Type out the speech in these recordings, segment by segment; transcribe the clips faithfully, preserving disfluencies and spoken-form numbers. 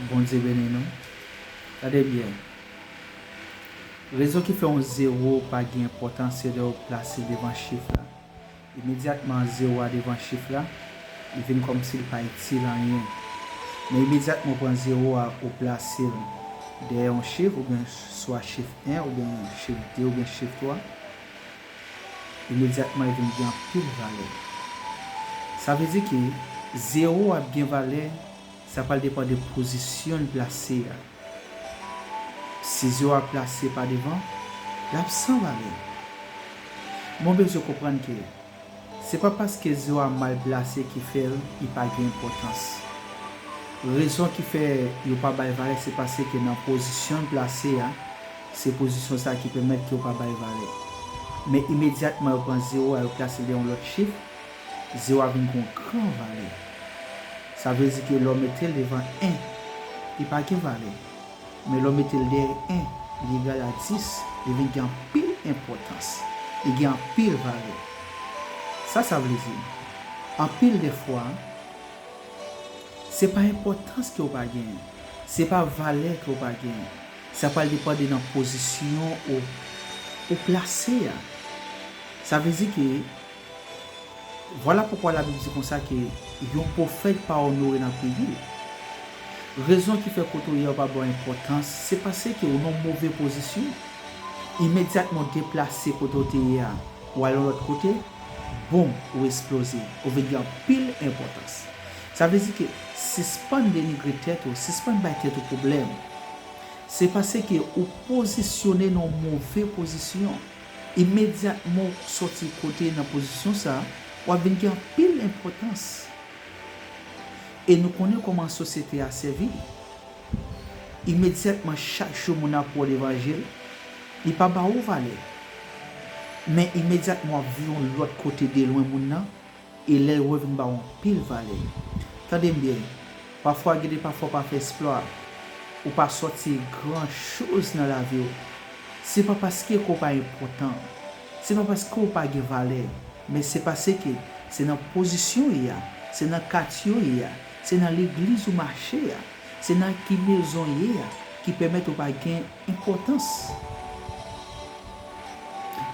Bondye beni nou. Gade byen. Rezon ki fè yon zewo pa gen enpòtans se lè yo plase l devan chif la. Imedyatman zewo a devan chif la, li vin kòmsi l pa itil anyen. Men imedyatman ou pran zewo a, ou plase l dèyè yon chif, oubyen swa chif en, oubyen chif de, oubyen chif twa, imedyatman li vin gen anpil valè. Sa vle di ke zewo ap gen valè, sa pral depann de pozisyon l plase a. Si zewo a plase pa devan, l ap san valè. Men w bezwen konprann ke se pa paske zewo a mal plase ki fè l li pa gen enpòtans. Rezon ki fè yo pa ba l valè, se paske nan pozisyon l plase a, se pozisyon sa a ki pèmèt ke yo pa ba l valè. Men imedyatman yo pran zewo a, yo plase l dèyè yon lòt chif, zewo a vin gen yon gran valè. Sa vle di ke lè w mete l devan en, li pa gen valè. Men lè w mete l dèyè en, li egal a dis, li vin gen anpil enpòtans. Li gen anpil valè. Sa sa vle di? Anpil de fwa, se pa enpòtans ke w pa genyen. Se pa valè ke w pa genyen. Sa pral depann de nan pozisyon ou, ou plase a. Sa vle di ke, vwala poukwa Labib di konsa ke yon pwofèt pa onore nan peyi l. Rezon ki fè kote w ye a yo pa ba w enpòtans, se paske ou nan move pozisyon. Imedyatman w deplase kote w te ye a, w al yon lòt kote, boum, ou esploze, ou vin gen anpil enpòtans. Sa vle di ke sispann denigre tèt ou, sispann bay tèt ou pwoblèm. Se paske ou pozisyone nan yon move pozisyon. Imedyatman w sòti kote nan pozisyon sa, w ap vin gen anpil enpòtans. E nou konnen kòman sosyete a sèvi. Imedyatman, chak jou moun ap pran levanjil, li pa ba ou valè. Men imedyatman w ap vire yon lòt kote de lwen moun nan, e lè l wè vin ba w anpil valè. Tande m byen, pafwa gen de pafwa w pa fè eksplwa, ou pa sòti gran choz nan lavi w. Se pa paske ke w pa enpòtan, se pa paske w pa gen valè, men se paske se nan pozisyon w ye a, se nan katye w ye a, se nan legliz ou mache a, se nan ki mezon w ye a ki pèmèt ou pa gen enpòtans.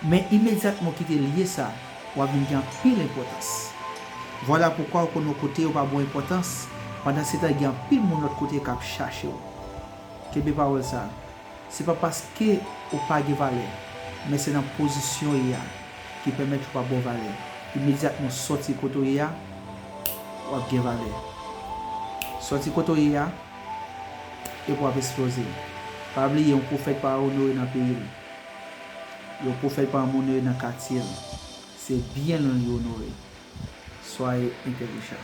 Men imedyatman w kite lye sa, w ap vin gen anpil enpòtans. Vwala poukwa ou konn yon kote yo pa ba w enpòtans, pandan se tan gen anpil moun lòt kote k ap chache w. Kenbe pawòl sa. Se pa paske ou pa gen valè, men se nan pozisyon w ye a ki pèmèt yo pa ba w valè. Imedyatman w sòti kote w ye a, w ap gen valè. Sòti kote w ye a, epi w ap esploze. Pa bliye, yon pwofèt pa onore nan peyi l. Yon pwofèt pa onore nan katye l. Se byen l li onore. Soyez intelligent.